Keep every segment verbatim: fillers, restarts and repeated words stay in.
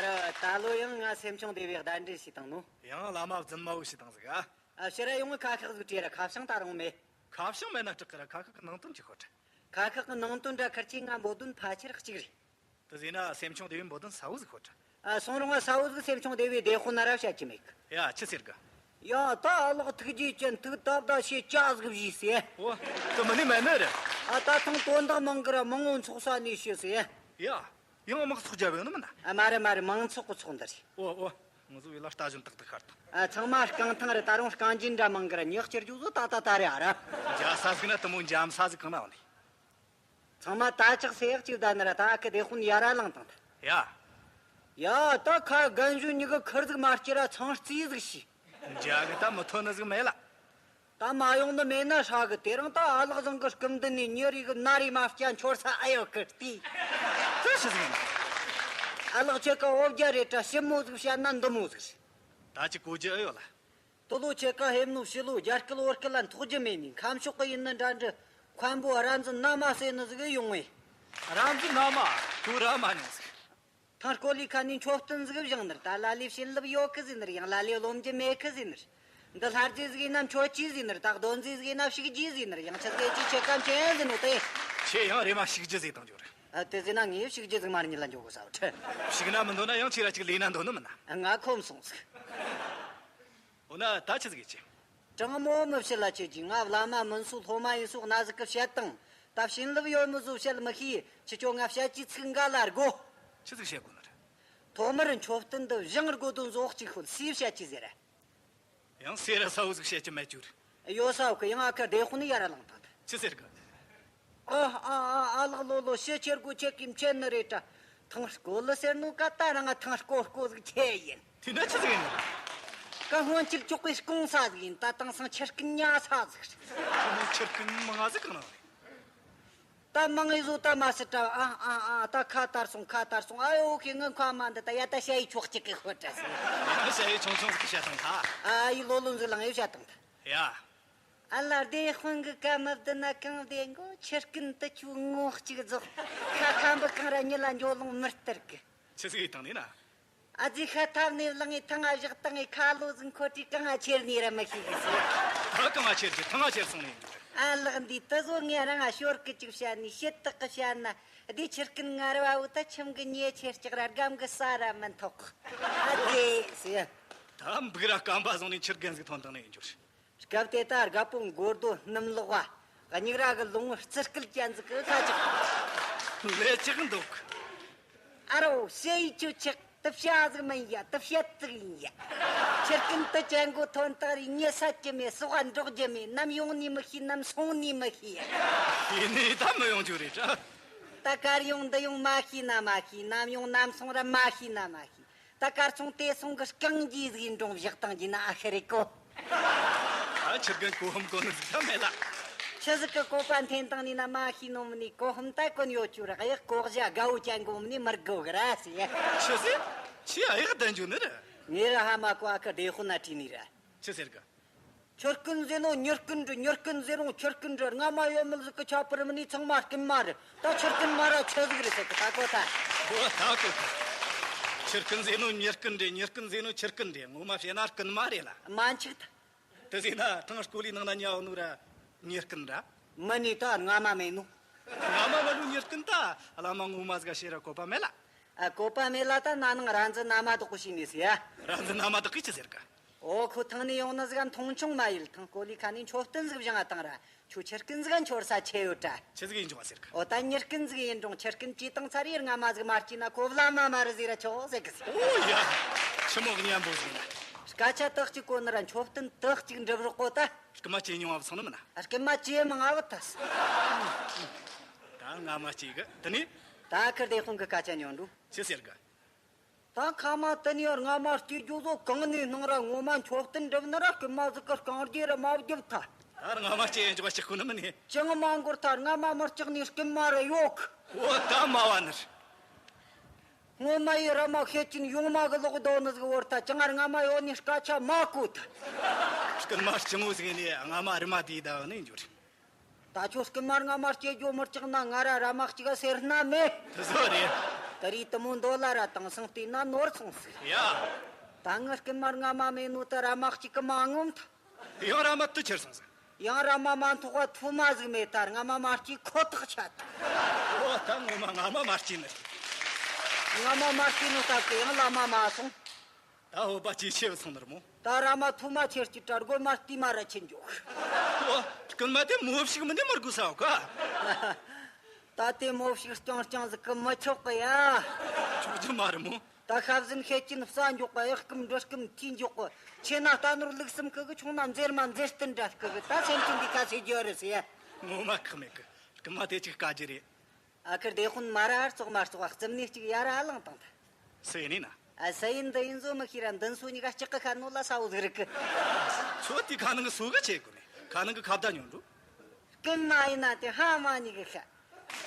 ད་ལོ་ཡང་ང་སེམས་ཆུང་སྡེ་བས་གདན་འདྲེན་ཞུས་བཏང་ནོ། ཡང་བླ་མ་རྫུན་མ་བོ་ཞུས་བཏང་ཟིག་ཨ། ཨ། ཕྱིར་ར་ཡོང་ངས་ཁ་ཤགས་ཟིག་བྲིས་ར་ཁ་བྱང་ད་རུང་མེད། ཁ་བྱང་མེད་ན་སྐྲག་གི་ར་ཁ་ཤགས་གི་ནང་དོན་ཅིག་ཤོད་དྲ། ཁ་ཤགས་གི་ནང་དོན་འདྲ་ཁར་ཆེ་ང་འབོད་དོན་ཕལ་ཆེར་གཅིག་རེད། དེ་ཟེར་ན་སེམས་ཆུང་སྡེ་བས་འབོད་དོན་གསལ་བོ་ཟིག་ཤོད་དྲ། ཨ། སོང་རུང་ང་གསལ་བོ་ཟིག་སེམས་ཆུང་སྡེ་བས་སྡེ་དཔོན་ན་ར་བཤད་ཀྱི་མེད་གི། ཡ། ཆི་ཟེར་གི། ཡ། ད་ཨ་ལགས་ཐུགས་རྗེ་ཅན། ཐུགས་དམ་ད་ཞེ་ཅག་ཟིག་བཞེས་ཟེར། ཨོ། དེ་མིན་ནི་མེད་ནི་རེད། ཨ། ད་ཐེངས་དོན་དག་མང་གི་ར་མང་བོ་འཚོགས་ས་ནས་ཤི་ཟེར། ཡ། ཡང་དམག་ཚོགས་རྒྱབ་ཡོང་ནི་མིན་ན། ཨ། མ་རེད་མ་རེད། མང་ཚོགས་གི་ཚོགས་འདུ་རེད། ཨོ་ཨོ། ང་ཚོ་བོད་ལ་རྟ་བཞོན་ཏག་ཏག་ཤར་དང་། ཨ། ཚང་མ་རྐང་ཐང་རེད། ད་རུང་རྐང་རྗེན་འདྲ་མང་གི་ར་ཉག་ཅེར་རྒྱུ་བཟོ་ད་ད་ད་རེད་ཨ་ར། འཇའ་ས་ཟིག་ན་དེ་མོ་འཇམ་ས་ཟིག་གང་ན་བ་ནི། ཚང་མ་ད་ཅག་སེ་ཡག་ཅིག་བསྡད་ནི་ར་ད་ཨ་ཁུ་སྡེ་དཔོན་ཡར་ར་ལངས་དང་ད། ཡ། ཡ། ད་ཁ་རྒན་གཞོན་གཉིས་གི་ཁུར་ཟིག་མ་སྐྱེ་ར་ཚང་རྩིས་ཟིག་བྱས། འཇའ་གི་ད་མི་ཐོན་ནི་ཟིག་མེད་ལ། ད་མ་ཡོང་ནི་མེད་ན་ཧྲ་གི། དེ་རིང་ད་ཨ་ལགས་བཟང་གི་སྐུ་མདུན་ནས་ཉེ་རིགས་གི་ན་རེ་མ་སྐྱ་འཆོར་ས་ཨེ་ཡོད་གི་ལྟོས། དེ་ཆི་ཟིག་ཡིན། ཨ་ལགས་ཁྱེད་ཀ་འོ་བརྒྱལ་རེད་དྲ། ཞིབ་མོ་ཟིག་བཤད་ན་འདི་མོ་ཟིག་རེད། ད་ཅི་གོ་རྒྱུ་ཨེ་ཡོད་ལ། དེ་ལོ་ཁྱེད་ཀ་ཧེམ་ནོ་ཕྱི་ལོ་རྒྱ་སྐད་བོད་སྐད་ལ་འཐོག་རྒྱུ་མེད་ནི། ཁམས་ཕྱོགས་གི་ཡིན་ནི་འདྲ་འདྲ། མཁན་པོ་ར་འཛིན་ན་མ་ཟེར་ནི་ཟིག་ཡོང་ངེ། ར་འཛིན་ན་མ་ཁྱོད་ར་མ་མྱོང་ཟིག། ཐང་ཀོ་ལི་ཁ་ནས་མཆོད་རྟེན་ཟིག་བཞེངས་ནི་རེད། ད་ལ་ལས་བྱིན་རླབས་ཡོད་གི་ཟེར་ནི་རེད། ཡང་ལ་ལས་རློམ་རྒྱུ་མེད་གི་ཟེར་ནི་རེད། འདི་ལྷ་རྫས་ཟིག་ཡིན་ན་མཆོད་རྒྱུ་ཟེར་ནི་རེད། ད་རྡོ་རྫས་ཟིག་ཡིན་ན་བཤིག་རྒྱུ་ཟེར་ནི་རེད། ཡང་ཆི་ཟིག་ཡིན་ཅི་ཁྱེད་ཀ་མཁྱེན་ཟེར་ནོ་དེ། ཁྱེད་ཡང་རེ་མ་བཤིག་རྒྱུ་ཟེར་བཏང་རྒྱུ་རེད། ཨ། དེ་ཟེར་ན་ངས་བཤིག་རྒྱུ་ཟིག་མ་རྙེད་ལ་འགྱོ་གོ་ས་བ་ཁྲི། བཤིག་ན་མི་འདོད་ན་ཡང་ཁྱེད་ར་ཅིག་ལས་ན་འདོད་ནི་མིན་ན། ང་ཁོམ་སོང་ཟིག། འོ་ན་ད་ཆི་ཟིག་ཡིན་ཅི། དྲང་མོ་མི་བཤད་ལ་ཁྱེད་ཀྱིས། ང་བླ་མ་མིན་སོ་སློབ་མ་ཡིན་སོ་གནའ་ཟིག་གི་བཤད་དང་། ད་བྱིན་རླབས་ཡོད་མི་བཟོ་བཤད་མི་ཤེས། ཁྱེད་ཆོ་ང་བཤད་ཀྱི་ཚིག་འགའ་ལ་དགོ། ཆི་ཟིག་བཤད་དགོ་ནི་རེད། ཐོག་མར་མཆོད་རྟེན་འདི་བཞེངས་དགོ་དོན་ཟོག་གཅིག་ཤོད། སུས་བཤད་ཀྱི་ཟེར། ཡང་སུ་ར་གསལ་བོ་ཟིག་བཤད་ཀྱི་མེད་རྒྱུ་རེད། ཡོད་ས་བོ་གི། ཡང་ཨ་ཁུ་སྡེ་དཔོན་ནི་ཡར་ར་ལངས་དང་ད། ཆི་ཟེར་གི། ཨ་ཨ་ཨ་ཨ་ལགས་ལོ་ལོ་ཕྱི་ཁྱེར་དགོ། ཁྱེད་ཀྱིས་མཁྱེན་ནི་རེད་དྲ། ཐང་སྐོལ་ཟེར་ནོ་ཀ་ད་རང་ང་ཐང་སྐོལ་སྐོལ་ཟིག་ཁྱེད་ཡིན། དེ་ན་ཆི་ཟིག་ཡིན་ནི། ཀ་སྔོན་ཆད་ཅོག་གི་སྐུང་ས་ཟིག་ཡིན། ད་དེང་སང་ཆུ་རྐུན་ཉ་ས་ཟིག་རེད། ཆུ་རྐུན་མང་ང་ཟིག་གང་ན་རེད། ད་མང་ངེ་བཟོ་ད་མ་སྲིད་དྲ། ཨ་ཨ་ཨ། ད་ཁ་དར་སོང་ཁ་དར་སོང་། ཨ་ཡོ་ཁྱེད་ངའི་ཁ་མ་འདི་ད། ཡ་ད་ཞ་ཡི་ཆོག་ཅིག་གི་ཤོད་དྲ་ཟིག། ཞ་ཡི་ཆུང་ཆུང་ཟིག་གི་བཤད་དང་ད། ཨ་ཡི་ལོ་ལོན་ཟིག་ལང་ཡི་བཤད་དང་ད། ཡ། ཨ་ལ་སྡེ་དཔོན་གི་བཀའ་མི་བདེ་ན་གང་བདེ་མགོ། ཆུ་རྐུན་དུ་ཆུ་ངོ་གཅིག་རྫོགས། ཁ་ཁམ་བུ་གང་ར་ཉི་ལ་འཇོ་ལོང་མི་སྟེར་གི། ཆི་ཟིག་ཡིན་དང་ནི་ན། ཨ་ཙི་ཤ་ཐབ་ནས་བླངས་ངས་ཐང་ང་བཞག་བཏང་ངས་ཁ་ལོ་ཟིག་འཁོར་དུས་གང་ང་ཁྱེར་ནས་ར་མི་ཤེས་གི་ཟེར། ད་གང་ང་ཁྱེར་གི། ཐང་ང་ཁྱེར་སོང་ནས་ཡིན་རྒྱུ་རེད། ཨ་ལགས་འདི་དུ་བཟོ་ངས་རང་ང་ཞོར་གི་ཅིག་བཤད་ནས་ཞེ་དག་གི་བཤད་ན། འདི་ཆུ་རྐུན་ངར་བ་བོ་ད་ཁྱིམ་གི་ཉེ་ཆེར་ལྕགས་ར་སྒམ་གི་ས་ར་མི་ཐོགས། ཨ་ཙི་ཟེར། ད་འབུག་ར་སྐམ་པ་བཟུང་ནས་ཆུ་རྐུན་ཟིག་ཐོན་བཏང་ནས་ཡིན་རྒྱུ་རེད། སྐབས་དེ་ད་རྒད་པོ་མགོ་རྡོ་སྣུམ་ལོག་བ། སྙིགས་ར་གི་ལོང་བུ་རྩི་སྐལ་ཅན་ཟིག་གི་ཁ་ཅིག་ལས་ཅིག་འདུག། ཨ་རོ་ཞེ་ཡི་ཁྱོད་ཆག་དུ་བྱ་ཟིག་མིན་ཡ། དུ་བྱེད་ཟིག་ཡིན་ཡ། ཆུ་རྐུན་དུ་ཅན་གོ་ཐོན་ཐག་རིང་ཉེ་ས་ཀྱི་མེད། སོག་འབྲོག་རྒྱུ་མེད། ནམ་ཡོང་ནི་མི་ཤེས། ནམ་སོང་ནི་མི་ཤེས། ཡིན་ནི་ད་མི་ཡོང་རྒྱུ་རེད་དྲ། ད་གར་ཡོང་འདི་ཡོང་མ་ཤེས་ན་མ་ཤེས། ནམ་ཡོང་ནམ་སོང་ར་མ་ཤེས་ན་མ་ཤེས། ད་གར་སོང་དེ་སོང་གི་རྐང་རྗེས་ཟིག་ཡིན་འགྲོ་བཞག་བཏང་རྒྱུ་ན་ཨ་ཤི་རེད་གོ། ཨ། ཆི་རྐུན་གོ་ཧམ་གོ་ནི་ཟིག་ད་མེད་ལ། ཆི་ཟིག་གི་བཀོད་པ་འཐེན་བཏང་ནི་ན་མ་ཤེས་ནོ་མིན་ནི། གོ་ཧམ་ད་གོན་ཡོད་རྒྱུ་རེད། གཡག་གོ་བཞག་དགའ་བོ་ཅན་གོ་མིན་ནི་མི་དགོ་གི་ར་ཟེར། ཆི་ཟེར། ཆི་གཡག་བསྡད་འཇུག་ནི་རེད། ངས་ར་ཧ་མ་གོ། ཨ་ཁུ་སྡེ་དཔོན་ན་དྲིས་ནི་ར། ཆི་ཟེར་གི། ཆུ་རྐུན་ཟེར་ནོ་མྱི་རྐུན་རེད། མྱི་རྐུན་ཟེར་རུང་ཆུ་རྐུན་རེད། རྔ་མ་ཡོད་མི་ཟིག་གི་ཁྱད་པར་མིན་ནི་ཚང་མ་རྐུན་མ་རེད། ད་ཆུ་རྐུན་མ་ར་ཆི་ཟིག་རེད་ཟེར་གི། ད་གོ་ཐལ། འོ་ད་གོ་ཐལ། ཆུ་རྐུན་ཟེར་ནོ་མྱི་རྐུན་རེད། མྱི་རྐུན་ཟེར་ནོ་ཆུ་རྐུན་རེད། ངོ་མ་བཤད་ན་རྐུན་མ་རེད་ལ། མ་འཆུག་ཐལ། དེ་ཟེར་ན་ཐང་སྐོ་ལི་ནང་ན་ཉལ་ནོ་ར་མྱི་རྐུན་ར། མིན་ནི་ད་རྔ་མ་མེད་ནོ། རྔ་མ་མེད་ནོ་མྱི་རྐུན་ད་བླ་མ་ངོ་མ་ཟིག་ག་བཤད་ར་གོ་བ་མེད་ལ། ཨ། གོ་བ་མེད་ལ། ད་ན་ནིང་ར་འཛི་ན་མ་དག་གོ་ཤི་ནི་ཟེར་ཡ། ར་འཛི་ན་མ་དག་གིས་ཆི་ཟེར་ག། ཨོ་ཁོ་ཐང་ནས་ཡོང་ནི་ཟིག་ག་མཐོང་ཆུང་མ་ཡེད། ཐང་སྐོ་ལི་ཁ་ནས་མཆོད་རྟེན་ཟིག་བཞེངས་ང་བཏང་ར། ཁྱོད་ཆུ་རྐུན་ཟིག་ག་འཆོར་ས་ཆེ་ཡོད་དྲ། ཆི་ཟིག་ཡིན་ཆོག་ཟེར་གི། ཨོ་ད་མྱི་རྐུན་ཟིག་ཡིན་རུང་ཆུ་རྐུན་བྱས་བཏང་ཚར་ཡེ་རྔ་མ་ཟིག་མ་སྐྱེས་ན་ཁོ་བླ་མ་མ་རེད་ཟེར་ར་ཆོག་ཟེར་གི་ཟེར། ཨོ་ཡ། ཆི་མོ་གི་མཉམ་པོ་ཟིག་ཡིན་ན། སྐད་ཆ་དག་ཅིག་གོ་ནི་ར་མཆོད་རྟེན་དག་ཅིག་འགྲུབ་རོགས་གོ་ད། རྐུན་མ་ཇེ་ཉུང་ང་བུད་སོང་ནི་མིན་ན། རྐུན་མ་ཇེ་མང་ང་བུད་ཐལ། ད་རྔ་མ་སྐྱེས་གི། དེ་ནས། ད་ཁུ་སྡེ་དཔོན་གི་སྐད་ཆ་ཉན་འགྲོ། ཆི་ཟེར་གི། ད་ཁ་མ་དེ་ནས་རྔ་མ་སྐྱེས་རྒྱུ་བཟོ་གང་ནས་སྣང་ར་ངོ་མ་མཆོད་རྟེན་འགྲུབ་ནི་ར་རྐུན་མ་ཟིག་གི་རྐང་རྗེས་ར་མ་བརྒྱབ་ཐལ། ད་རྔ་མ་སྐྱེས་འཇོག་ཅིག་ཁུ་ནི་མིན་ནི། ཅང་མ་འགོར་ཐལ། རྔ་མ་མི་སྐྲག་ནི་རྐུན་མ་ར་ཡོད་གི། འོ་ད་མ་བ་ནི་རེད། སྔོན་མ་ཡི་ར་མ་ཤེད་ཅན་ཡོང་མ་གི་ལོག་རྡོ་ནི་ཟིག་བོར་ཐལ། ཅང་རྔ་མ་ཡོད་ནི་སྐད་ཆ་མ་གོ་ཐལ། རྐུན་མ་སྐྱིད་མོ་ཟིག་ནི་རྔ་མ་རི་མ་དེའི་ཟླ་བ་ནས་འབྱོར། ད་ཁྱོད་རྐུན་མ་རྔ་མ་སྐྱེ་རྒྱུ་མི་སྐྲག་ན་ང་ར་ར་མ་གཅིག་ག་སེར་སྣ་མེད། དེ་ཟོ་རེད། ད་རེས་དེ་མོ་འདོད་ལ་ར་དེང་སང་བལྟས་ན་ནོར་སོང་ཟིག། ཡ། ད་ངའི་རྐུན་མ་རྔ་མ་མེད་ནོ་ད་ར་མ་གཅིག་གིས་མ་ངོམ་ཐལ། ཡང་ར་མ་དུ་ཁྱེར་སོང་ཟིག། ཡང་ར་མ་མ་ཐོག་བ་ཐོ་མ་ཟིག་མེད། ད་རྔ་མ་མ་སྐྱེས་ཁོ་ཐག་ཆད། ཨོ། ད་ངོ་མ་རྔ་མ་མ་སྐྱེས་ནི་རེད། རྔ་མ་མ་སྐྱེས་ནོ་སྟབས་ཀྱིས་ཡང་ལ་མ་མ་སོང་། ད་འོ་བ་ཅི་ཆེ་བ་སོང་ནི་རེད་མོ། ད་ར་མ་ཐོ་མ་ཁྱེར་གྱི་དྲ་རྒོད་མ་བལྟས་མ་ར་ཁྱེར་འཇོག། ཨོ། རྐུན་མ་དེ་མོ་ཞིག་མིན་ནི་མི་དགོས་ས་ཡོད་ག། ད་དེ་མོ་ཞིག་རྐྱང་རྐྱང་ཟིག་གིས་མི་ཆོག་གི་ཡ། ཆོག་རྒྱུ་མ་རེད་མོ། ད་ཤ་བཟན་ཤེད་ཅན་བསད་འཇོག་གི། གཡག་སྐམ་འབྲི་སྐམ་ཐུས་འཇོག་གི། ཆེ་ན་རྟ་ནོར་ལུག་གསུམ་གི་གི། ཆུང་ན་མཛེར་མ་མཛེར་སྟན་འདྲ་གི་གི། ད་སེམས་ཅན་འདི་ཁ་ཟེར་རྒྱུ་རེད་ཟེར། ངོ་མ་ཁག་མེད་གི། རྐུན་མ་དེ་ཅིག་དཀའ་རྒྱུ་རེད། ཨ་ཁུ་སྡེ་དཔོན། མ་ར་ཨར་ཙོག་མ་ཙོག་རྩིབ་ནས་ཅིག་ཡར་ར་ལངས་བཏང་ཐལ། སུ་ཡིན་ནི་ན། ཨ། སུ་ཡིན་འདི་ཡིན་བཟོ་མི་ཤེས་ར། མདུན་སོ་གཉིས་ཀ་ལྕགས་ཀྱི་ཁ་ནོ་ལ་ས་བོ་ཟིག་རིག་གི། ཁྱོད་དེ་ཁ་ནང་གི་སོ་གི་ཆེ་གོ་ནི། ཁ་ནང་གི་ཁ་བརྡ་ཉོན་འགྲོ། རྐུན་མ་ཡིན་ན་དེ་ཕ་མ་གཉིས་ཀྱི་ཤ།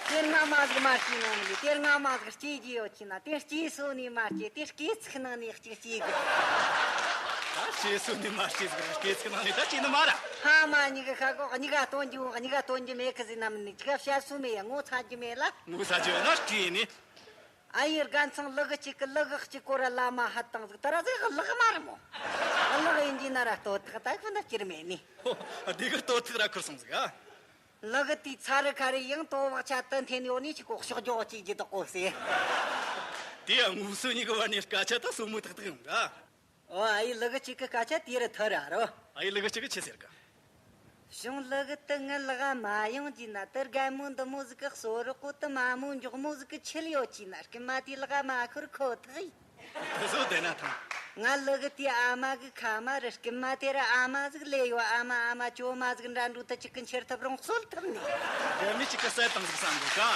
དེ་རྔ་མ་ཟིག་མ་སྐྱེས་ནོ་མིན་ནི། དེ་རྔ་མ་ཟིག་སྐྱེ་རྒྱུ་ཡོད་ཀྱི་ན། དེ་སྐྱེས་སོ་ནས་མ་སྐྱེས། དེ་སྐྱེས་ཚིག་ནང་ནས་གཅིག་སྐྱེས་གི། ད་སྐྱེས་སོ་ནས་མ་སྐྱེས་ཟིག་ར། སྐྱེས་ཚིག་ནང་ནས་ད་སྐྱེས་ནི་མ་ར། ཕ་མ་གཉིས་ཀྱི་ཤ་གོ། གཉིས་ཀ་སྟོན་རྒྱུ། གཉིས་ཀ་སྟོན་རྒྱུ་མེད་གི་ཟེར་ན་མིན་ནི། ཅིག་བཤད་སྲོལ་མེད་ཡ། ངོ་ཚ་རྒྱུ་མེད་ལ། ངོ་ཚ་རྒྱུ་ཡོད་ན་སྐྱེས་ནི། ཨ་ཡེ་རྒན་ཚང་ལུ་གུ་གཅིག་གིས་ལུ་གུ་གཅིག་གོ་ར་ལ་མ་ཧད་བཏང་ཟིག། ད་ར་ཟིག་གླགས་མ་རེད་མོ། གླགས་ཡིན་རྒྱུ་ན་ར་ལྟོ་ཐག་ད་ཁོ་ན་སྐྱུར་མེད་ནི། ཧོ། སྡེ་གི་ལྟོ་ཐག་ར་ཁུར་སོང་ཟིག་ཨ། ལུ་གུ་དེའི་ཚ་རུ་ཁ་རེ་ཡང་དོ་བག་ཆ་དུ་འཐེན་ཡོད་ནི་ཅིག་གོ་ཤོག་ཇོ་ཅིག་རྒྱུ་དག་གོ་ཟེར། དེ་ཡང་ངུ་སོ་གཉིས་ཀྱི་བར་ནས་སྐད་ཆ་ད་སོ་མོ་ཐག་ཐག་ཡོང་ག། ཨོ། ཨ་ཡེ་ལུ་གུ་གཅིག་གི་སྐད་ཆ་དེ་རུ་ཐར་ར་རོ། ཨ་ཡེ་ལུ་གུ་གཅིག་གིས་ཆི་ཟེར་ག། བྱུང་ལུ་གུ་དེ་ངའི་ལག་མ་ཡོང་རྒྱུ་ན། དེ་རྒན་མོ་འདི་མོ་ཟིག་གི་གསོ་རོགས་གོ། དེ་མ་མོ་མགྱོགས་མོ་ཟིག་གི་ཁྲིད་ཡོད་རྒྱུ་ན། རྐུན་མ་དེའི་ལག་མ་ཤོར་ཁོ་ཐག་ཡིན། དེ་ཚོ་བསྡད་ན་ཐང་། ང་ལུ་གུ་དེའི་ཨ་མ་གི་ཁ་མ་རེད། རྐུན་མ་དེ་ར་ཨ་མ་ཟིག་ལས་ཡོད། ཨ་མ་ཨ་མ་ཅོ་མ་ཟིག་འདྲ་འགྲོ། དེ་གཅིག་གིས་འཁྱེར་ཐུབ་རུང་གསོད་ཐུབ་ནི། རྒན་མོ་གཅིག་གིས་བསད་བཏང་ཟིག་བསམ་གོ་ག།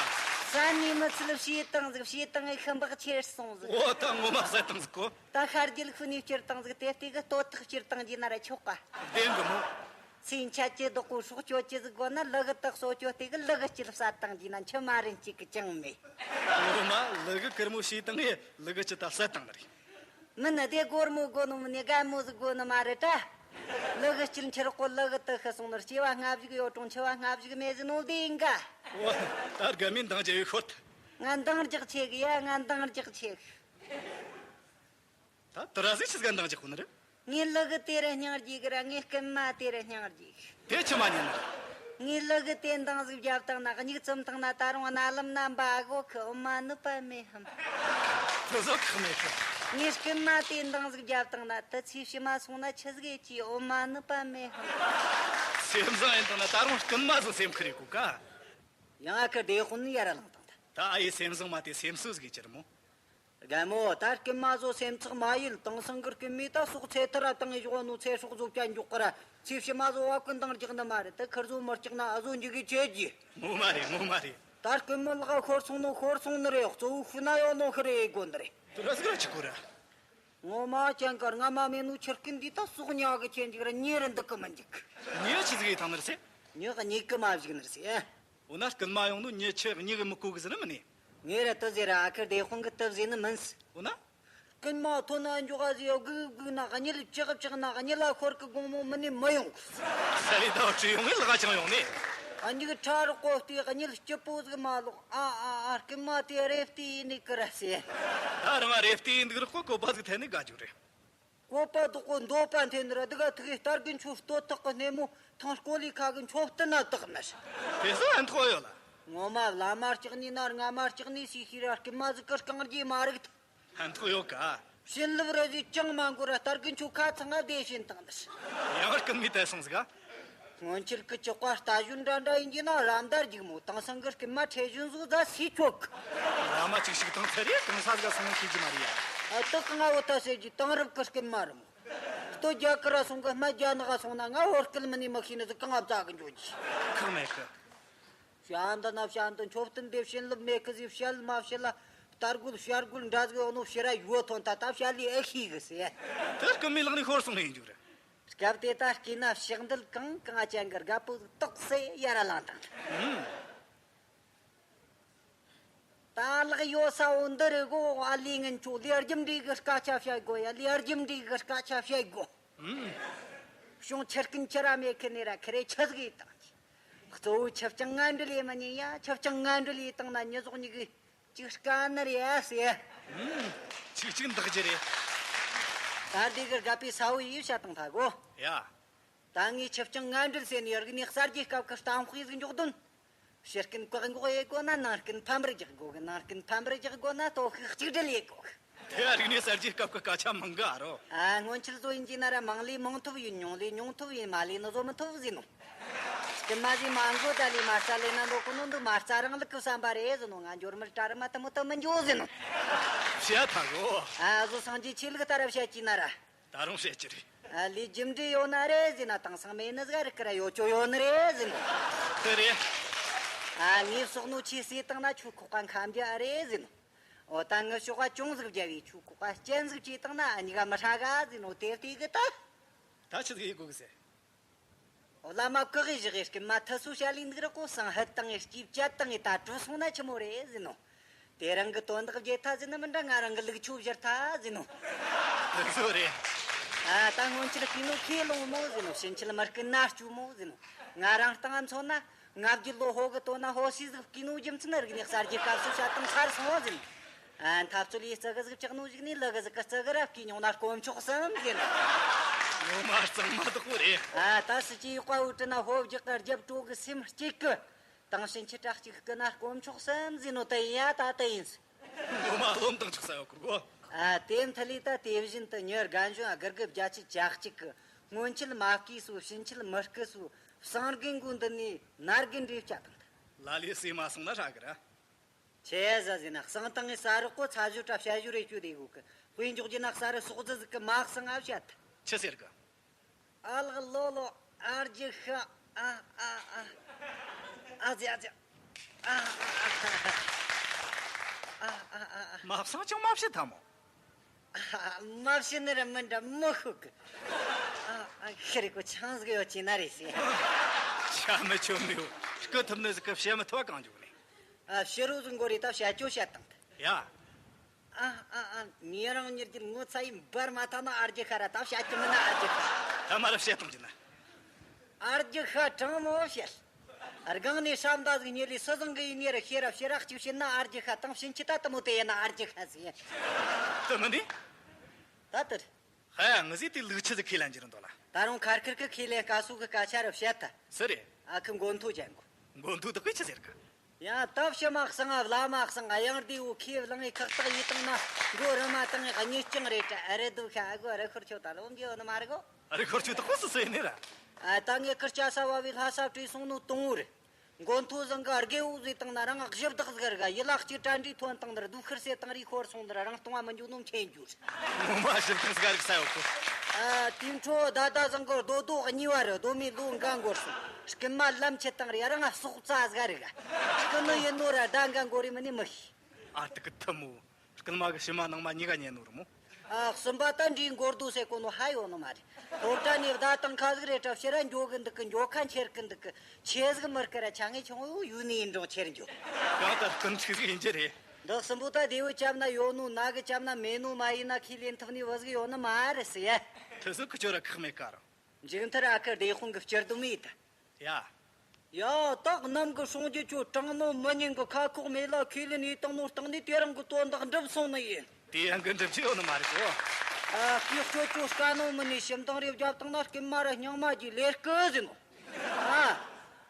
བསད་ནི་མི་ཚུལ། བྱས་བཏང་ཟིག། བྱས་བཏང་ངས་ཤི་འབག་ཁྱེར་སོང་ཟིག། འོ། ད་ངོ་མ་བསད་བཏང་ཟིག་གོ། ད་ཤར་རྒྱུད་ཤུལ་ནས་བསྐྱུར་བཏང་ཟིག། དེ་ལྟས་གི་ལྟོ་ཐག་བསྐྱུར་བཏང་རྒྱུ་ན་ར་ཆོག་ག། བདེན་གི་མོ། ཚེ་འཆད་རྒྱུ་བདག་པོ་སྲོག་གཅོད་རྒྱུ་ཟིག་དགོས་ན། ལུ་གུ་དག་སོ་གཅོད་དེ་གི་ལུ་གུ་སྐྱིད་བསད་བཏང་རྒྱུ་ན་འཆི་མ་རན་གཅིག་གི་ཅང་མེད། ངོ་མ་ལུ་གུ་དཀར་མོ་བྱས་བཏང་ངས་ལུ་གུ་སྐྱིད་ད་བསད་བཏང་ནི་རེད། མིན་ན་དེ་སྒོར་མོ་དགོས་ནོ་མིན་ནི། རྒན་མོ་ཟིག་དགོས་ནི་མ་རེད་ད། ལུ་གུ་སྐྱིད་འཆི་རོགས་གོ། ལུ་གུ་དག་ཤི་སོང་ནི། སྐྱེ་བ་སྔ་གཞུག་ཡོད་རུང་འཆི་བ་སྔ་གཞུག་མེད་ཟེར་ནོ་དེ་ཡིན་ག། འོ། ད་རྒན་མོས་འདང་རྒྱག་ཡོད་ཤོད། ང་འདང་རྒྱག་ཆེ་གི་ཡ། ང་འདང་རྒྱག་ཆེ་གི། ད་དེ་ར་ཟིག་ཆི་ཟིག་འདང་རྒྱག་གོ་ནི་རེད། ངས་ལུ་གུ་དེ་རུ་སྙིང་རྗེ་གི་ར། ངས་རྐུན་མ་དེ་རུ་སྙིང་རྗེ་གི། དེ་ཆི་མ་ཉན་ནི་རེད། ངས་ལུ་གུ་དེ་འདང་ཟིག་བརྒྱབ་བཏང་ན། མྱིག་བཙུམ་བཏང་ན་ད་རུང་རྣ་ལམ་ན་འབའ་གོ་གི། འོ་མ་ནུབ་པ་མེད་ཧམ། དེ་ཚོ་ཁག་མེད་གི། ངས་རྐུན་མ་དེ་འདང་ཟིག་བརྒྱབ་བཏང་ན། དེ་ཚེ་ཕྱི་མ་སོང་ན་ཆི་ཟིག་ཡེད་རྒྱུ། འོ་མ་ནུབ་པ་མེད་ཧམ། སེམས་བཟང་ཡིན་བཏང་ན་ད་རུང་རྐུན་མ་ཚོ་སེམས་ཁུར་ཡེད་གོ་ག། ཡང་ཨ་ཁུ་སྡེ་དཔོན་ནི་ཡར་ར་ལངས་བཏང་ཐལ། ད་ཨ་ཡེ་སེམས་བཟང་མ་དེ་སེམས་གསོ་ཟིག་ཡེད་རྒྱུ་རེད་མོ། རྒན་མོ། ད་རྐུན་མ་ཚོ་སེམས་ཚེགས་མ་ཡེད། དེང་སང་གི་རྐུན་མས་ད་ཟོག་ཚེ་ཐར་ར་བཏང་ངེ་བཞག་ནོ། ཚེ་སྲོག་ཚོ་བཅད་འཇོག་གི་ར། ཚེ་ཕྱི་མ་ཚོ་བབ་གི་འདང་རྒྱག་ནི་མ་རེད། དེ་ཁུར་ཚོ་མི་སྐྲག་ན་ཨ་ཚོ་འཇིག་གི་ཆེ་རྒྱུ། ངོ་མ་རེད། ངོ་མ་རེད། ད་རྐུན་མའི་ལག་ཤོར་སོང་ནོ་ཤོར་སོང་ནི་རེད། གཙོ་བོ་ཤུལ་ན་ཡོད་ནོ་ཤི་རེ་ཡེད་དགོས་ནི་རེད། དེ་ར་ཟིག་ར་ཆི་གོ་ར། ངོ་མ་ཅན་ག་རྔ་མ་མེད་ནོ་ཁྱི་རྐུན་འདིས་ད་ཟོག་ཉོ་གི་ཆེ་འཇིག་ར། མྱི་ར་འདུག་གི་མི་འཇུག། མྱི་ཆི་ཟིག་ཡེད་བཏང་ནི་རེད་ཟེ། མྱི་གཉིད་གི་མ་བཞུགས་ནི་རེད་ཟེ། འོ་ན་རྐུན་མ་ཡོང་ནོ་མྱི་ཆི་གཉིད་གི་མི་གོ་གི་ཟེར་ནི་མིན་ནི། ངས་ར་དེ་ཟེར་ར། ཨ་ཁུ་སྡེ་དཔོན་གིས་དེ་ཟེར་ནི་མིན་ཟེ། འོ་ན། རྐུན་མ་ཐོན་ན་འཇོག་ག་ཟེ། གུག་གུག་ན་གཉིད་ལྕག་ལྕག་ན། གཉིད་ལ་ཤོར་གི་དགོང་མོ་མི་ནི་མི་ཡོང་གི། ས་ཡི་ཟླ་བ་བྲིས་ཡོང་ངས་ལག་ཅང་ཡོང་ནི། ཨ་འཇིག་ཁྲ་རོག་གོ་སྟེ་གཉིད་སྐྱིད་པོ་ཟིག་མ་ལོག། ཨ་ཨ་ཨ། རྐུན་མ་དེ་རེ་བལྟས་ཡིན་ནི་གི་ར་ཟེ། ད་རང་རེ་བལྟས་ཡིན་འདུག་རོགས་གོ། བཀོད་པ་ཟིག་འཐེན་ནི་དགའ་རྒྱུ་རེད། བཀོད་པ་བདག་པོ་འདོད་པ་འཐེན་ནི་ར། འདི་ག་ཐུག་གི་རྟ་རྒན་ཆོ་སྟོད་ཐག་གི་སྣེ་མོ། ཐང་སྐོ་ལི་ཁ་གི་མཆོད་རྟེན་ན་བཏགས་ནི་ར། དེ་ཚོ་ཨན་ཐོག་ཡོད་ལ། ངོ་མ་བླ་མ་སྐྲག་ནི་ན་རྔ་མ་སྐྲག་ནི་སི་ཤི་ར། རྐུན་མ་ཟིག་གི་རྐང་རྗེས་མ་རིག་ཐལ། ཕན་ཐོགས་ཡོད་ག། བྱིན་རླབས་ར་ཟིག་ཅང་མ་འགོར་ར། རྟ་རྒན་ཆོ་ཁ་ཚང་ང་བདེ་བྱིན་བཏང་ནི། ཡང་རྐུན་མས་དེད་སོང་ཟིག་ག། སྔོན་ཆད་གི་ཅོག་པ་རྟ་ཞོན་འདྲ་འདྲ་ཡིན་གྱི་ན་ར་མདར་རྒྱུག་མོ། དེང་སང་གི་རྐུན་མ་ཁྲེ་ཞོན་ཟིག་ཟ་སི་ཆོག་གི། བླ་མ་ཅིག་ཞིག་དང་ཚེ་རེ་གང་ས་ཟིག་ག་སོང་ཤེས་ཀྱི་མ་རེད་ཡ། ཨ་དེ་གང་ང་འོ་ད་ཟེར་གྱི། དེང་རབས་གི་རྐུན་མ་རེད་མོ། སྟོད་རྒྱ་གར་ར་སོང་གི། སྨད་རྒྱ་ནག་ག་སོང་ན་ང་བོད་སྐད་མི་ནི་མི་ཤེས་ནི་ཟིག་གང་ང་བཙལ་གི་འགྱོ་རྒྱུ། ཁག་མེད་གི། བྱ་འདི་ན་བྱ་འདི། མཆོད་རྟེན་དེ་བྱིན་རླབས་མེད་གི་ཟིག། བཤད་མ་བཤད་ལ། རྟ་རྒོད་བྱ་རྒོད་འདྲ་ཟིག་ཡོད་ནོ་ཕྱིར་ར་ཡོད་ཐོན་ད། ད་བཤད་ལས་ཨེ་ཤེས་གི་ཟེ། དེ་རྐུན་མའི་ལག་ནས་ཤོར་སོང་ནི་ཡིན་རྒྱུ་རེད། སྐབས་དེ་ད་སྐྱེས་ན་ཕྱག་འདུལ་གང་གང་ཅན་གི་རྒད་པོ་ཟིག་ཏོག་ཙེ་ཡར་ར་ལངས་བཏང་། ཨུམ། ད་ལག་ཡོད་ས་བོ་འདི་རེད་གོ། ཨ་ལས་ངན་ཆོ་ལས་རྒྱུ་འབྲས་གི་སྐད་ཆ་བཤད་དགོས་ཡ། ལས་རྒྱུ་འབྲས་གི་སྐད་ཆ་བཤད་དགོས། ཨུམ། བྱུང་ཁྱི་རྐུན་ཁྱི་ར་མེད་ཁི་ནས་ར་ཁི་རེ་ཆི་ཟིག་ཡེད་བཏང་། གཙོ་བོ་ཁྱི་སྤྱང་ངན་འབྲེལ་ཡེད་མི་ཉན་ཡ། ཁྱི་སྤྱང་ངན་འབྲེལ་ཡེད་བཏང་ན་མྱི་ཟོག་གཉིས་གི་ ཅིག་དཀའ་ནི་རེད་ཟེར། ཨུམ། ཅིག་ཅིག་འདག་རྒྱུ་རེད། ད་འདི་གི་དགའ་པའི་ས་བོ་ཡིས་བཤད་དང་ཐ་གོ། ཡ། ད་ངས་ཆིབས་རྐྱང་ང་འདྲིལ་ཟེར་ནས་རིག་གནས་གསར་བརྗེའི་སྐབས་ཀྱི་གཏམ་དཔེ་ཟིག་འཇོག་དོན། ཕྱི་རྐུན་བཀག་འགོག་ཡེད་དགོས་ན་ནང་རྐུན་ཕམ་པར་རྒྱག་དགོས་གི། ནང་རྐུན་ཕམ་པར་རྒྱག་དགོས་ན་སྟོབས་ཤུགས་གཅིག་སྒྲིལ་ཡེད་དགོས་གི། དེ་ཡ་རིག་གནས་གསར་བརྗེའི་སྐབས་ཀྱི་སྐད་ཆ་མང་གི་ཨ་རོ། ཨ། སྔོན་ཆད་བཟོ་ཡིན་གྱི་ན་ར་མང་ལས་མང་ཐུབ་ཡིན། ཉུང་ལས་ཉུང་ཐུབ་ཡིན། མ་ལས་ནི་བཟོ་མི་ཐུབ་ཟེར་ནོ། སྐུ་མ་ཟིག་མ་འགོ་ད་ལས་མ་རྩ་ལས་ན་འདོད་གོ་ནོ་འདི་མ་རྩ་རིང་ལུགས་ཀྱི་བསམ་པ་རེད་ཟེར་ནོ། ང་འབྱོར་མེད་གྲལ་རིམ་མ་དེ་མོ་དེ་མི་འགྱོ་ཟེར་ནོ། བཤད་ཐ་གོ། ཨ། བཟོ་སངས་རྒྱས་ཆོས་ལུགས་ལྟར་བཤད་ཀྱི་ན་ར། ད་རུང་བཤད་ཀྱི་རེད། ཨ། ལས་རྒྱུ་འབྲས་ཡོད་ན་རེད་ཟེར་ན། དེང་སང་མེད་ནི་ཟིག་རིག་གི་ར་ཡོད་ཅོ་ཡོད་ནི་རེད་ཟེར་ནོ། དེ་རེད། ཨ། ངས་བསོག་ནོ་ཆེ་ཟོས་བཏང་ན་ཁྱོའི་ཁོག་པ་འཁམ་རྒྱུ་ཨ་རེད་ཟེར་ནོ། འོ་ད་ངའི་ཤོག་པ་ཅུང་ཟིག་བརྒྱབ་བས་ཁྱོའི་ཁོག་པ་སྐྱེན་ཟིག་བཅོས་བཏང་ན་ཨ་གཉིས་ཀ་མི་ཧྲ་ག་ཟེར་ནོ། དེ་ལྟོས་གི་ད། ད་ཆི་ཟིག་ཡེད་དགོས་གི་ཟེར། འོ་བླ་མ་བཀག་གི་བཞག་གི། རྐུན་མ་ཐུ་སུ་བཤད་ལས་འདུག་ར་གོ། སང་ཧད་བཏང་ངས་སྐྱིབ་བཅད་བཏང་ངས་ད་གྲོ་སོང་ན་ཆི་མོ་རེད་ཟེར་ནོ། དེ་རང་གི་དོན་དག་བརྗེད་ཐ་ཟེར་ནི་མིན་འདྲ། ང་རང་གི་ལུགས་ཆོ་བཞུར་ཐ་ཟེར་ནོ། དེ་ཚོ་རེད། ཨ། ད་སྔོན་ཆད་རྐུན་ནོ་ཁས་ལོང་མོ་ཟེར་ནོ། ཕྱིན་ཆད་མི་རྐུ་ན་སྐྱོ་མོ་ཟེར་ནོ། ང་རང་སྟེང་ང་མཚོན་ན། ང་བརྒྱུད་ལོ་ཧོ་གི་དོ་ན་ཧོ་སི་ཟིག་རྐུན་ནོ་རྒྱུ་མཚན་རིག་གནས་གསར་བརྗེ་སྐབས་སུ་བཤད་སྟངས་ཚར་སོང་ཟེར་ནོ། ཨ། འཐབ་རྩོད་ཡེ་ཙི་གི་ཟིག་བཅག་ནོ་ཟིག་ནི་ལུ་གི་ཟིག་གི་ཙི་གི་ར་རྐུ་མྱོང་ན་དཀོན་མཆོག་གསུམ་ཟེར་ནོ། ངོ་མ་གཙང་མ་དག་པོ་རེད། ཨ། ད་སྲིད་ཇུས་ཡག་པ་བོ་བྲིས་ན་ཧོ་བརྒྱག་གི་རྒྱབ་དྲུག་གི་སེམས་གཅིག་གི། དེང་ཕྱིན་ཆད་བྲག་གཅིག་རྐུ་ན་དཀོན་མཆོག་གསུམ་ཟེར་ནོ་དེ་ཡིན་ཡ། ད་དེ་ཡིན་ཟེར། ངོ་མ་རློམ་དང་ཆུག་ས་ཡོད་གི་གོ། ཨ། དེ་མཐུ་ལས་ད་དེ་བཞིན་དུ་མྱི་རྒན་གཞོན་དགུ་དགུ་བརྒྱད་ཅུ་གྱ་གཅིག་གི། སྔོན་ཆད་མ་རྐུས་སོ། ཕྱིན་ཆད་མི་རྐུ་སོ། བསང་རྒན་མགོ་འདི་ནས་ནར་རྒན་འདྲེ་བཅད་བཏང་ཐལ། ལ་ལས་ཟས་མ་སོང་ན་ཧྲ་གི་ར། ཆེ་ཟ་ཟེར་ན་བསང་བཏང་ངས་ཟ་རོགས་གོ། ཚ་ཞོ་དྲ་བྱ་ཞོ་རེ་བཅོས་དེ་གོ་གི། དཔེ་འཇོག་རྒྱུ་ན་གསར་རུ་སོག་རྫི་ཟིག་གི་མ་བསང་ང་བཤད་ཐལ། ཆི་ཟེར་གི། ཨ་ལགས་ལོ་ལོ། ཨ་རྒྱུ་ཤ། ཨ་ཨ་ཨ། ཨ་ཙི་ཨ་ཙི། ཨ་ཨ་ཨ། ཨ་ཨ་ཨ། མ་བསང་ཅང་མ་བྱེད་ཐལ་མོ། ཨ། མ་བྱེད་ནི་ར་མིན་འདྲ་མི་ཤོད་གི། ཨ་ཨ། ཤི་རེ་གོ་ཆང་ཟིག་ཡོད་ཀྱི་ན་རེ་ཟེར། ཆ་མི་ཆོ་མི་ཡོད། རྐུ་ཐུབ་ནི་ཟིག་གི་བཤད་མི་ཐུབ་པ་གང་འཇུག་ནི། ཨ། ཕྱི་རོལ་ཟིག་འགོར་རེ་ད་བྱ་ཅོ་བྱ་བཏང་ཐལ། ཡ། ཨ་ཨ་ཨ། ཉེ་རང་ཉེར་གྱི་ངོ་ཚ་ཡིན་པར་མ་ཐ་ན་ཨ་རྒྱུ་ཤ་ར་ད་བཤད་ཀྱི་མིན་ན། ཨ་རྒྱུ་ཤ། ད་མ་ར་བཤད་བཏང་རྒྱུ་ན། ཨ་རྒྱུ་ཤ་དྲང་མོ་བཤད། སྒང་ནས་ཧྲ་མདའ་ཟིག་ཉེ་ལས་སུ་བཟང་གི་ཡིན་ཉེ་ར་ཤེས་ར་ཕྱི་ར་གཅིག་བཤད་ན་ཨ་རྒྱུ་ཤ་དང་ཕྱིན་ཆད་ད་དེ་མོ་དེ་ཡིན་ན་ཨ་རྒྱུ་ཤ་ཟེར། དེ་མིན་ནི། ད་དེར། ཧ་ཡ། ངི་ཟིག་དེ་ལུག་ཆི་ཟིག་ཁས་ལེན་རྒྱུ་རེད་འདོད་ལ། ད་རུང་ཁར་ཁིར་གི་ཁས་ལེན་དཀའ་སོ་གི་སྐད་ཆ་ར་བཤད་ཐལ། སུ་རེད། ཨ་ཁུ་མགོན་ཐོ་ཅན་གོ། མགོན་ཐོ་དག་གིས་ཆི་ཟེར་གི། ཡང་ད་ཕྱི་མ་གསང་ང་བླ་མ་གསང་ང་ཡང་དེའུ་ཁས་བླངས་ངས་ཁག་ཐག་ཡིད་བཏང་ན་མགོ་རུ་མ་བཏང་ངས་གཉིས་རྐྱང་རེད་དྲ། ཨ་རེ་སྡུག་ཤ་ཨ་གོ། ཨ་རེ་ཁུར་ཆོ་ད་ལོ་འདི་ཡོད་ནི་མ་རེད་གོ། ཨ་རེ་ཁུར་ཆོ་དག་གོ་སུ་སུ་ཡིན་ནི་ར། ཨ་ད་ངས་ཁུར་ཅ་ས་བ་བའི་ལྷ་ས་བྲོས་སོང་ནོ་དང་བོ་རེད། མགོན་ཐོ་བཟང་གི་ཨ་རྒེ་འུ་ཟེ་བཏང་ན་རང་གཞི་བདག་ཟིག་ར་ག་ཡི་ལག་གཅིག་གྲ་འགྲིག་ཐོན་བཏང་ནི་ར་སྡུག་ཁུར་སེ་བཏང་རིག་ཤོར་སོང་ནི་ར་རང་སྟོང་བ་མི་འཇུག་ནོ་མཁྱེན་རྒྱུ་རེད། ངོ་མ་གཞི་བདག་ཟིག་ར་གི་ས་ཡོད་གོ། ཨ་དེ་འཕྲོ་ད་ད་བཟང་གི་རྡོ་རྡོ་གཉིས་བ་རེད། རྡོ་མའི་ལོ་འགའ་འགོར་སོང་། རྐུན་མ་ལམ་ཆད་བཏང་རེད། རང་ང་སོག་རྩ་ཟིག་ར་ག་རྐུ་ནི་ཡིན་ནོ་ར་ཟླ་འགའ་འགོར་རེ་མིན་ནི་མི་ཤེས། ཨ་ཏི་ཀི་ཐུ་མོ། རྐུན་མ་གི་ཕྱི་མ་ནང་མ་གཉིས་ཀ་ཉན་ནོ་རེད་མོ། ཨ་གསུམ་པ་ད་འདྲིས་འགོར་དུ་ཟེར་གོ་ནོ་ཧ་ཡོད་ནི་མ་རེད། སློབ་གྲྭ་ནས་བདའ་བཏང་ཁ་ཟིག་རེད་དྲ་ཕྱིར་ར་འགྱོ་གི་འདུག་གི། འགྱོ་ཁ་འཁྱེར་གི་འདུག་གི། ཆེ་ཟིག་མི་རྐུ་ར་ཆ་ངེ་ཆུང་ངུ་ཡུལ་ནས་ཡིན་འགྲོ་ཁྱེར་འགྱོ། གང་ལྟར་རྐུན་ཕྲུག་ཟིག་ཡིན་རྒྱུ་རེད། འདི་གསུམ་པོ་ད་དེ་བོ་ཅབ་ན་ཡོད་ནོ། ན་གི་ཅབ་ན་མེད་ནོ། མ་ཡིན་ན་ཁས་ལེན་ཐུབ་ནི་བུ་ཟིག་ཡོད་ནི་མ་རེད་ཟེར་ཡ། དེ་ཟིག་གི་ཁྱོད་ར་ཁག་མེད་ཀ་རང་། མཇུག་མཐར་ཨ་ཁུ་སྡེ་དཔོན་གི་སྤྱིར་སྡོམ་ཡིན་ད། ཡ། ཡ། ད་གནམ་གི་སྲུང་རྒྱུ་ཁྱོད་དྲང་ནོ་མི་ཉན་གི། ཁ་ཁོག་མེད་ལ་ཁས་ལེན་ཡེ་བཏང་ནོ་སྟེང་ནས་དེ་རིང་གི་དོན་དག་འགྲུབ་སོང་ནི་ཡིན། དེ་ཡང་གི་འགྲུབ་རྒྱུ་ཡོད་ནི་མ་རེད་གོ། ཨ་སྐྱིད་ཁྱོད་ཁྱོད་དཀའ་ནོ་མི་ནས་ཞིབ་འདང་རེ་བརྒྱབ་བཏང་ན་རྐུན་མ་ར་སྙིང་མ་གི་ལས་རྐུ་ཟེར་ནོ། ཨ།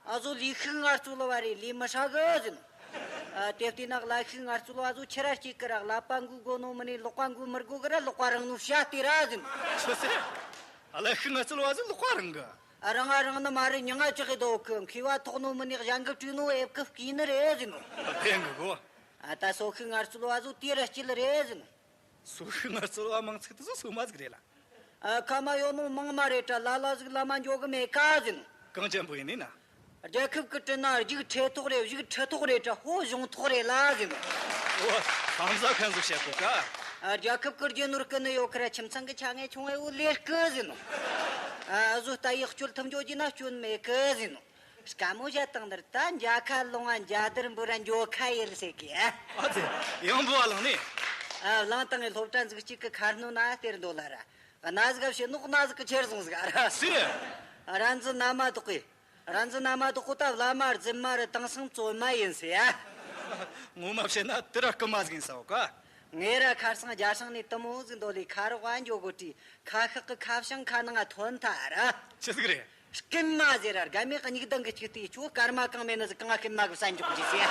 ཨ་ཟོ་ལས་ཤུགས་ངར་ཚོ་ལ་བ་རེ་ལས་མི་ཧྲ་གི་ཟེར་ནོ། ཨ་དེ་བལྟས་ན་ལས་ཤུགས་ངར་ཚོ་ལ་བ་ཟོ་ཆི་ར་སྐྱིད་གི་ར། ཀླད་པ་འགུལ་དགོ་ནོ་མི་ནས་ལག་པ་འགུལ་མི་དགོ་གི་ར། ལག་པ་རིང་ནོ་བྱ་དེ་ར་ཟེར་ནོ། ཆི་ཟེར། ཨ་ལས་ཤུགས་ངར་ཚོ་ལ་བ་ཟོ་ལག་པ་རིང་གི། ཨ་རང་ང་རང་ནི་མ་རེད། མྱི་ང་ཅི་གི་དོ་གི། མཁས་པ་ཐོག་ནོ་མི་ནི་གཞན་གི་བྲིས་ནོ་ཨེབ་གི་བཀོལ་ནི་རེད་ཟེར་ནོ། ཕན་གི་གོ། ཨ་ད་སོ་ཤུགས་ངར་ཚོ་ལ་བ་ཟོ་དེ་ར་སྐྱིད་རེད་ཟེར་ནོ། སོ་ཤུགས་ངར་ཚོ་ལ་བ་མིང་ཚིག་དེ་ཟོ་སོ་མ་ཟིག་རེད་ལ། ཨ་ཁ་མ་ཡོད་ནོ་མང་མ་རེད་དྲ། ལ་ལ་ཟིག་ལ་མ་འཇོག་གི་མེད་ཀ་ཟེར་ནོ། གང་ཅན་པོ་ཡིན་ནི་ན། རྒྱལ་ཁབ་ཀྱི་དྲིན་ན་རྒྱུག་ཁྲེ་ཐོག་རེད། གཞུག་ཁྲི་ཐོག་རེད་དྲ། ཧོ་གཞུང་ཐོག་རེད་ལ་ཟེར་ནོ། ཨོ། ཧམ་ཟ་མཁན་ཟིག་བཤད་གོ་ཀ། ཨ་རྒྱལ་ཁབ་ཀྱི་རྒྱུ་ནོར་རྐུ་ནི་ཡོད་ཁི་ར། ཁྱིམ་ཚང་གི་ཆ་ངེ་ཆུང་ངེ་བོ་ལས་རྐུ་ཟེར་ནོ། ཨ་བཟོ་ལྟ་ཡག་སྤྱོད་ཐུབ་འཇོག་རྒྱུ་ན་སྐྱོན་མེད་གི་ཟེར་ནོ། དཀའ་མོ་བྱས་བཏང་ནི་རེད། ད་མཇལ་ཁ་ལོང་ང་མཇལ་དར་འབུལ་ར་འགྱོ་ཁ་ཡེད་ཟེར་གི། ཨ་ཙི། ཡང་འབུལ་བ་བླངས་ནི། ཨ་བླངས་བཏང་ངས་སློབ་གྲྭ་འཛུགས་གཅིག་གི་ཁ་སྣོན་ན་སྟེར་འདོད་ལ་ར། གནའ་ཟིག་ག་བཤད་ནོ་གནའ་ཟིག་གི་ཁྱེར་སོང་ཟིག་ཨ་ར། སུ། ར་འཛི་ན་མ་དོག་གི། ར་འཛི་ན་མ་དོག་གོ་ད་བླ་མ་རྫུན་མ་རེད། དེང་སང་བཙོན་མ་ཡིན་ཟེར་ཡ། ངོ་མ་བཤད་ན་དེ་ར་རྐུན་མ་ཟིག་ཡིན་ས་ཡོད་ཀ། ངེད་ར་ཁར་སང་རྒྱ་སྲང་ནས་དུ་མོ་ཟིག་འདོད་ལས་ཁ་རོག་ག་འགྱོ་གོ་དྲིས། ཁ་ཤགས་གི་ཁ་བྱང་ཁ་ནང་ང་ཐོན་ཐལ་ར། ཆི་ཟིག་རེད། རྐུན་མ་ཟེར་ར་རྒན་མོས་མིག་མདངས་གི་གཅིག་བལྟས། ཁྱོད་སྐར་མ་གང་མེད་ནི་ཟིག་གང་རྐུན་མ་གི་བསད་འཇོག་རྒྱུ་ཟེར།